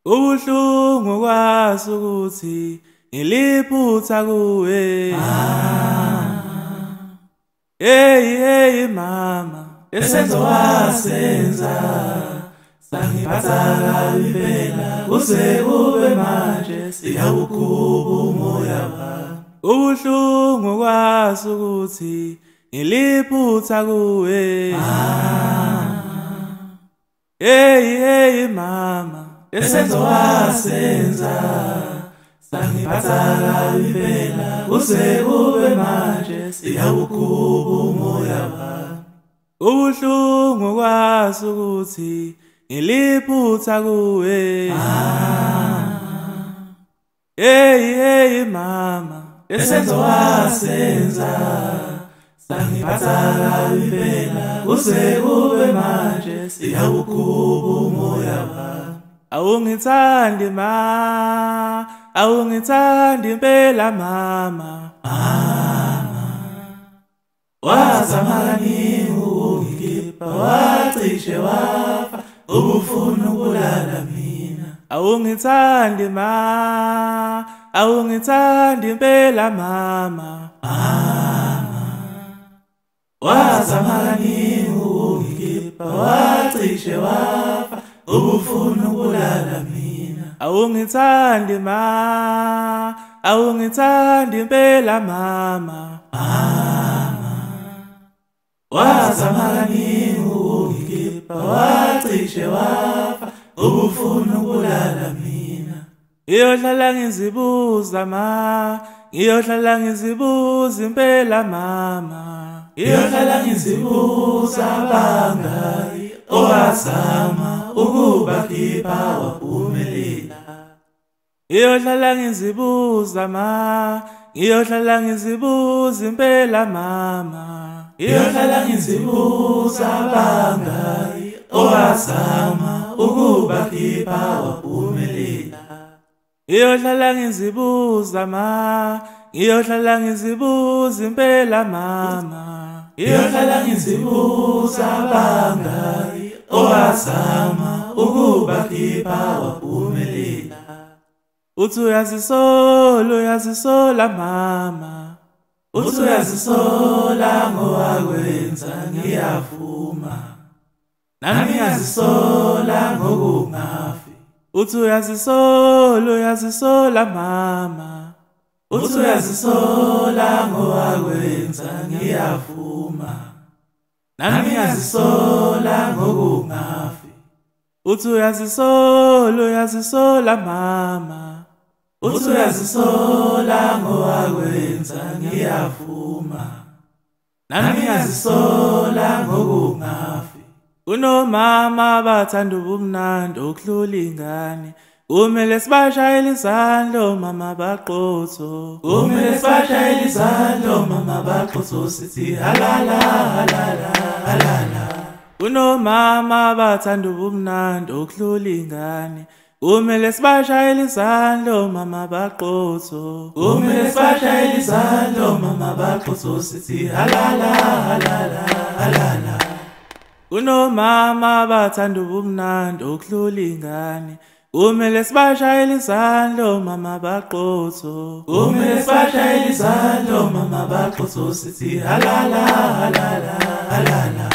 Ubuhlungu kwazi ukuthi ngiliphutha kuwe. Hey hey mama, lesenzo wasenza sangiphatha kabi impela, kuze kube manje siyawuguba umoya wami. Ubuhlungu kwazi ukuthi ngiliphutha kuwe. Hey hey mama, lesenzo wasenza sangiphatha kabi impela, kuze kube manje siyawuguba umoya wami. Ubuhlungu kwazi ukuthi ngiliphutha kuwe. Hey hey mama, lesenzo wasenza sangiphatha kabi impela, kuze kube manje siyawuguba umoya wami. Awungithandi ma, awungithandi impela mama. Mama, wazama kaningi ukungikhipha, wacishe wafa, ubufuna ukulala mina. Awungithandi ma, awungithandi impela mama. Mama, wazama kaningi ukungikhipha, wacishe wafa, ubufuna ukulala mina. Awungithandi ma, awungithandi impela mama. Mama, wazama kaningi ukungikhipha, wacishe wafa, ubufuna ukulala mina. Ngiyohlala ngizibuza ma, ngiyohlala ngizibuza impela mama. Ngiyohlala ngizibuza bangaki owazama ukubakhipha waphumelela. Ngiyohlala ngizibuza ma, ngiyohlala ngizibuza impela mama. Ngiyohlala ngizibuza bangaki owazama ukubakhipha waphumelela. Ngiyohlala ngizibuza ma, ngiyohlala ngizibuza impela mama. Ngiyohlala ngizibuza bangaki owazama ukubakhipha waphumelela. Uthi uyazisola, uyazisola mama. Uthi uyazisola ngowakwenza, ngiyavuma. Nami ngiyazisola ngokungafi. Uthi uyazisola, uyazisola mama. Uthi uyazisola ngowakwenza, ngiyavuma. Nami ngiyazisola ngokungafi. Uthi uyazisola, uyazisola mama. Uthi uyazisola ngowakwenza, ngiyavuma. Nami ngiyazisola ngokungafi. Kunomama abathanda ubumnandi okudlula ingane. Kumele sibashayele izandla omama baqotho. Kumele sibashayele izandla omama baqotho, sithi halala halala halala. Kunomama abathanda ubumnandi okudlula ingane. Kumele sibashayele izandla omama baqotho. Kumele sibashayele izandla omama baqotho, sithi halala halala halala. Kunomama abathanda ubumnandi okudlula ingane. Kumele sibashayele izandla omama baqotho. Kumele sibashayele izandla omama baqotho, sithi halala halala halala.